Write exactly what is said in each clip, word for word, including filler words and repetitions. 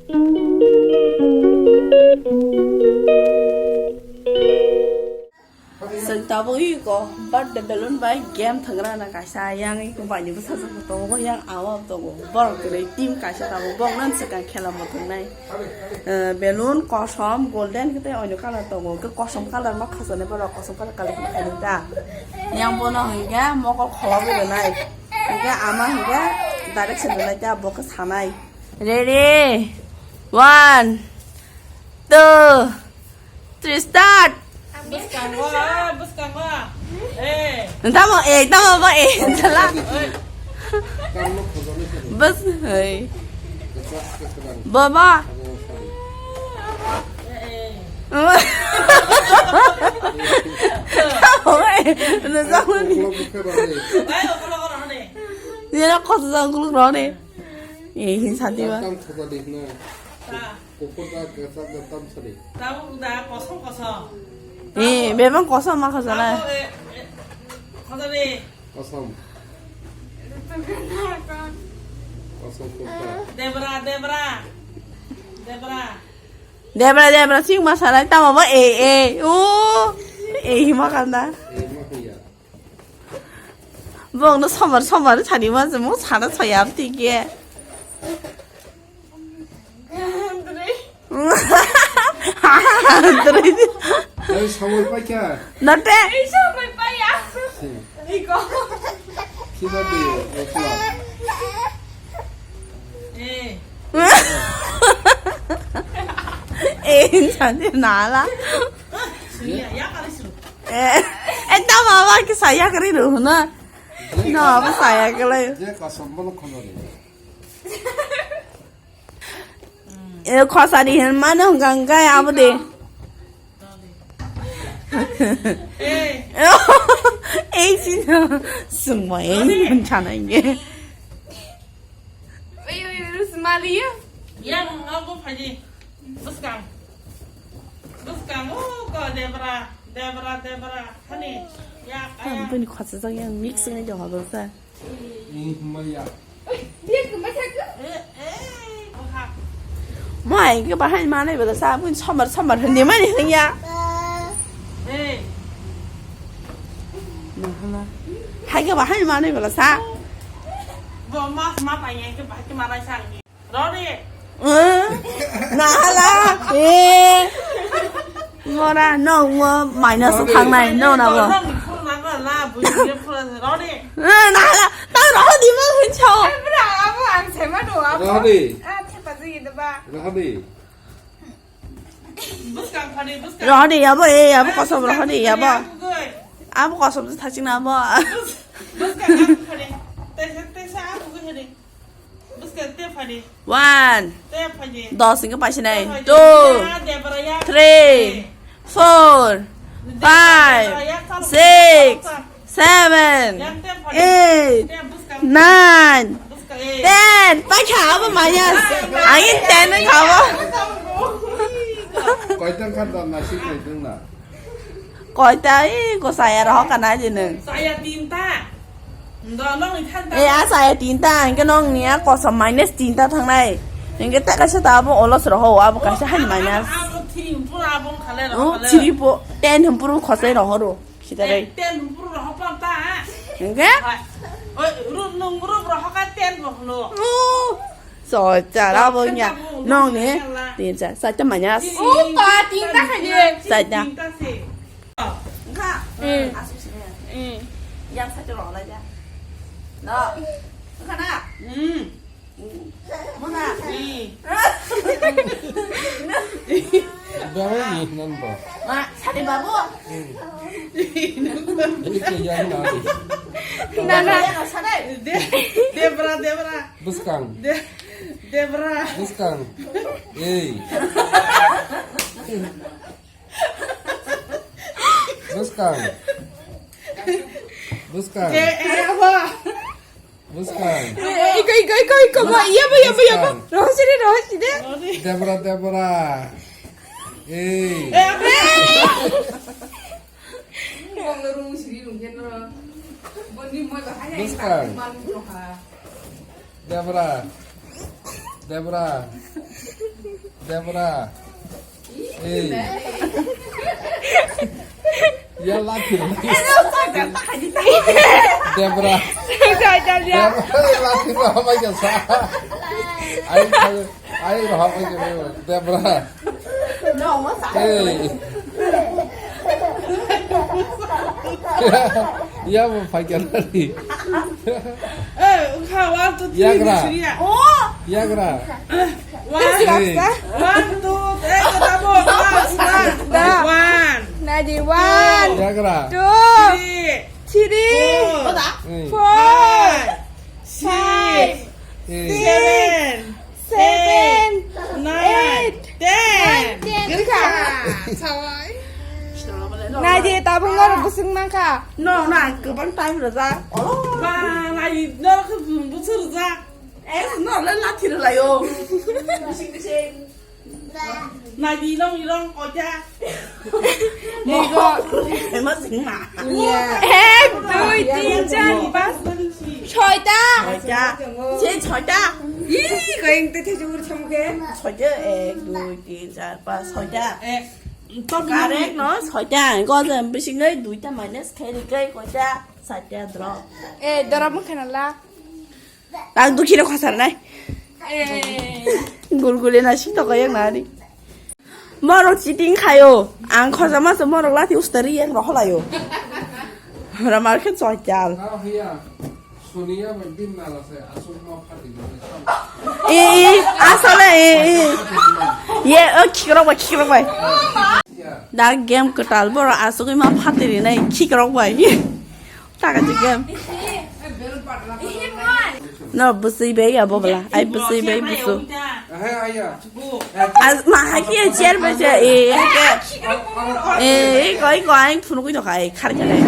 Chwng tabuk iko birthday balloon bai game thwngna na kaisa yang iko bai ni bwsajwk bo tongo yang ama bo tongo borok kwrwi team kaisa tabuk borok nang swkang khela mwthwngnai. Eh, balloon kosom golden khe tei onyo colour tongo hwnkhe kosom colour ma khajani borok kosom colour colour khe khainai ta yang bono hwnkhe mokol khola bo rwnai hwnkhe ama hwnkhe direction rwnai ta bo khe sanai. Ready? One, two, three, start! Bwskango, bwskango. Eh. Tamo, eh, tamo ba, eh, sala. Bas, hey. Baba. Eh, eh. Tamo, eh, na tamo ni. Ai, okolo, okolo, okolo. Nira kosa jang kuluk rone. Eh, hin santi ba. Tam khoda di na. Ta. Kukur da kasa da tam sari. Tabuk da kosom kosom. Eh, bebang kosom ma khajana. Tabuk, eh, eh, khajani. Kosom. Kosom kurta. Debra, debra. Debra. Debra, debra, sing ma sarai tamo bo, eh, eh, o. Eh, hima kanda. Eh, ma kaya. Bongno sombar sombar sani ma jemo sana soya tike. Dre. Dre. Ei, samoi paikha. Nate. Ei, samoi paiya. Si. Iko. Kiba di, okla. Eh. Eh, sani nala. Suya, ya kali su. Eh, eh, tamo ba ki saya kari ru na. No, ba saya kali. Je kasam bolo khonori. Eh, khosari hin mano hwnkha hwnkhe abo de. Eh. Eh, sino. Sungmo, eh, sino chana inge. Oi, oi, oi, Rusmali ya. Yang abo phaji. Bwskang. Bwskang, oh, ko debra, debra, debra. Hani, ya, kaya. Bini khosajak yang mix ni de hobo sa. Ih, maya. Mai ke bahai manai bela sa bun sombar sombar hindi mani hanya. Hai ke bahai manai bela sa. Bo mas ma pa yang ke bahai ke manai sa. Rodi. Eh, nahala, eh. Ngora, no, ngo minus Rodi. Thangnai, no, na bo. Rodi. Eh, nahala, ta Rodi ma hincho. Ai, bra, abo ang sema do, abo. Rodi. Ah, chepa jigi de ba. Rodi. Buskang phani, buskang. Rodi, abo, eh, abo kosom, Rodi, abo. Abo kosom, thaching na, abo. Buskang, abo phani. Tesa, tesa, abo phani. One. Dos hingke paisi nai. Two. Three. Four. Five. Six. Seven. Eight. Nine. Ten. Paikha abo minus. Angin ten wngkha abo. Koitang khan dam nasi koitang na. Koita, eh, ko saya rohok kana je nung. Saya tinta. Ndo, nong ni thanta. Eh, a saya tinta, hingke nong ni a kosom minus tinta thangnai. Hingke ta kaisa ta abo olos roho, abo kaisa hai minus. Abo three pura abo khale roho. Oh, khale. Three po, ten hum puru khosai roho ro. Sita rai. Ten hum puru roho pa ta. Hingke? Oi, ru nung ru roho ka ten roho no. Oh. So, chara bo nya. Nong ni. Tin cha. Sa cha manya. O ka tin ta kha ye. Sa cha. Tin ta se. Nga. Eh. Asu sini. Eh. Yang sa cha ro la ja. No. Nga na. Hmm. Mona. Hmm. Bawa ni nan ba. Ma, sari babu. Hmm. Ini ke yang na. Na, na. Yang sa dai. De, debra, debra. Bwskang. De-, debra. Bwskang. Ei. Bwskang. Bwskang. De-, eh, apa? Bwskang. Eh, iko, iko, iko, iko, mo, iya, mo, iya, mo, iya, mo. Bwskang. Rohon sini, rohon sini. Debra, debra. Ei. Eh, apa? Bwskang. Debra. Debra. Debra. Ei. Ya lathi. Debra. Debra, lathi ba hamai ka sa. Ai, ai, ai, hamai ka Debra. Ei. Ya, bo phai ka nari. Eh, wngkha, one, two, three, Yagra. Ni suriya. Yagra. One, hey. One, two, eh, kota bo, one, one. Da. One. Nadi, one. Two. Yagra. Two. Three. Three. Four. Four. Five. Five. Six. Seven. Seven, eight, nine, ten. Ten. Wngkha. Naidi, tabuk norok bwswk mankha. No, na, kwbang time rwjak. Ba, nai, norok khe bwswk rwjak. Eh, no, le lathi rwlaio. Bising, bising. Naidi, ilong, ilong, oja. Ego. Ema singma. Ek, dui, tin, char, pas, soita. Soita. Se soita. Ih, kau yang tete jujur sama ke? Soita, ek, dui, tin, char, pas, soita. Eh, correct, no? Soita. Kau jam bising nai duita minus kiri kai soita. Soita drop. Eh, drop mungkin lah. Ang dukhi rok khasar nai. Eh. Gul gule na si toko yang nari. Morok cheating khayo. Ang khojama se morok lathi ustari yang roholayo. Ramar khe choi chal. Ah, hiya. Sonia bai bin na la se, asuk ma phati na. Eh, eh, asale, eh, eh. Ye, o khikrok bai, khikrok bai. Da game kwtal boro asugwi ma phatiri nai khikrok bai. Taka chicken. No, bwswi bai ya bobla. Ai bwswi bai bwsw. As ma haki chair bai cha e hake. E ko ko ai phunu ko khai khar khare.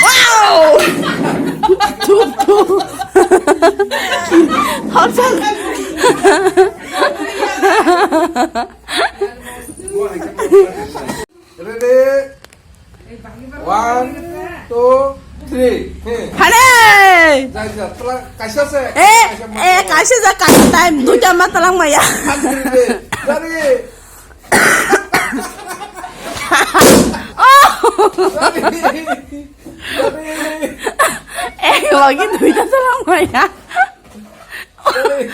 Wow! Tup tup. Hot. Ready? One, two, three. Hey. Hare! Jai, jai, tla, kaisa se, eh, kaisa ma eh, tla. Kaisa ja, kaisa time, duita ma talang maya. One, three, ready? Ready? Oh! Ready? Ready? Eh, lagi duita talang maya. Ready?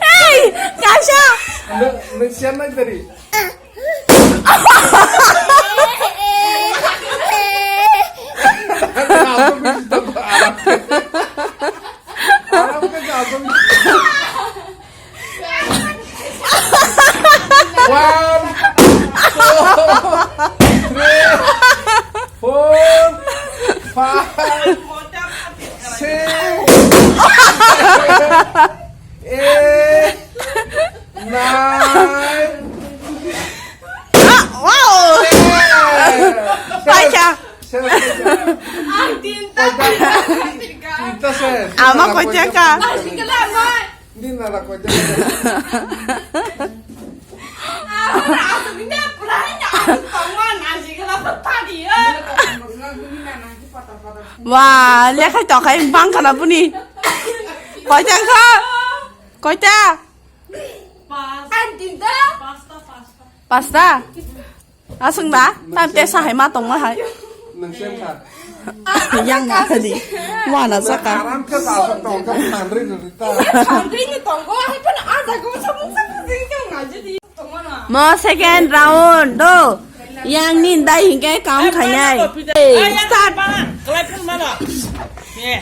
Hey, kaisa. Nung, nung siyan nai dari. Aram ke, aram ke. One, two, three, four, five, six, seven, eight, nine, ten. Wow! Ten. Pacha. Ten, ten, ten. Ang tinta. Pacha. Tinta se. Ama kocheka. Asik lah, Mai. Hindi na ako dyan. Wah, lekhai tokhai bang khana buni. Koita kha? Koita? Pasta? Aswng da? Tam tesa hai ma tongma hai. Yang ma di. Wana saka. Aram ke sa sa tong ka mandri rita. Mandri ni tong ko hai pun ada ko sa mung sa mung sing tong aja di. Mo second round do. Yang ni dai hingke kam khanyai. Start. Kalai phun mana? Ye.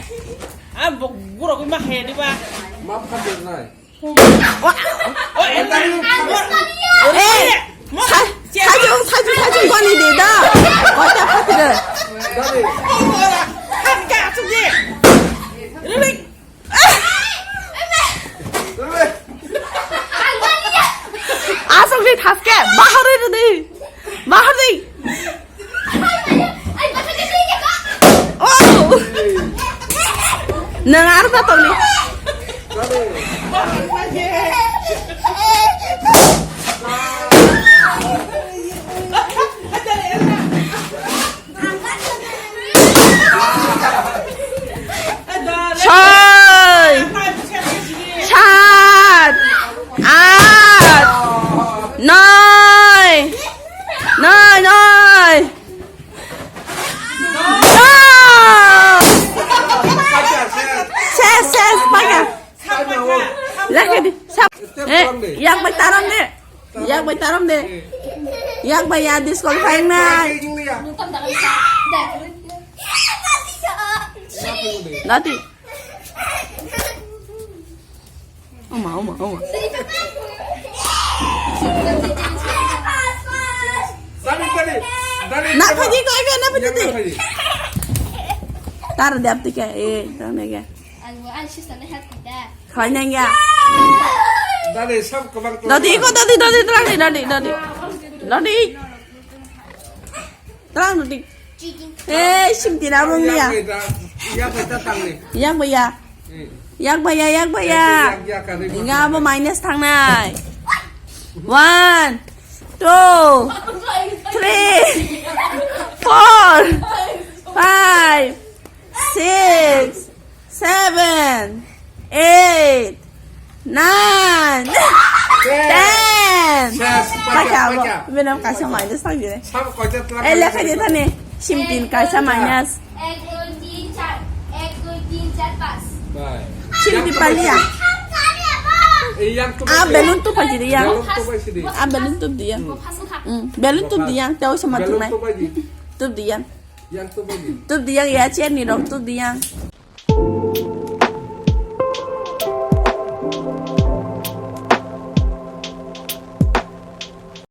Ah, bok guro ko ma he di ba. Map kha de nai. Hey, sa-, sajung, sajung, sajung, goni de da. Kota phatri. Asok de thaske, bahar de de. Bahar de. Oh! Nang arba tongni. Bhaiya, disqualifying nai. Dati. Oma, oma, oma. Dali, dali, dali, na dali. Phaji ko, na phaji. Tar dap tika, eh, tang ne ga. Khainang ya. Dali, sab kabang. Dati ko, dati, dati, dati, dati, dati. Dati. Tang dati. Eh, simti na bung ya. Yak bai ta tang ni. Yak bai ya. Eh. Yak bai ya, yak bai ya. Yak, yak, yak, yak. Inga abo minus thangnai. One, two, three, four, five, six, seven, eight, nine, ten. Ses, pacha, pacha. Bini kaisa minus thang jini. Sab kaisa tla. Eh, lekha di thani. Simtin kaisa minus. Ek, dui, tin, char. Ek, dui, tin, char, panch. Bai. Simti palia. Eh, yang tu. Ah, balloon tu paji di yang. Balloon tu paji di. Ah, balloon tu di yang. Hmm. Hmm, balloon tu di yang. Tahu sama tu mai. Balloon tu paji. Tu di yang. Yang tu paji. Tu di yang ya, chair ni rok tu di yang.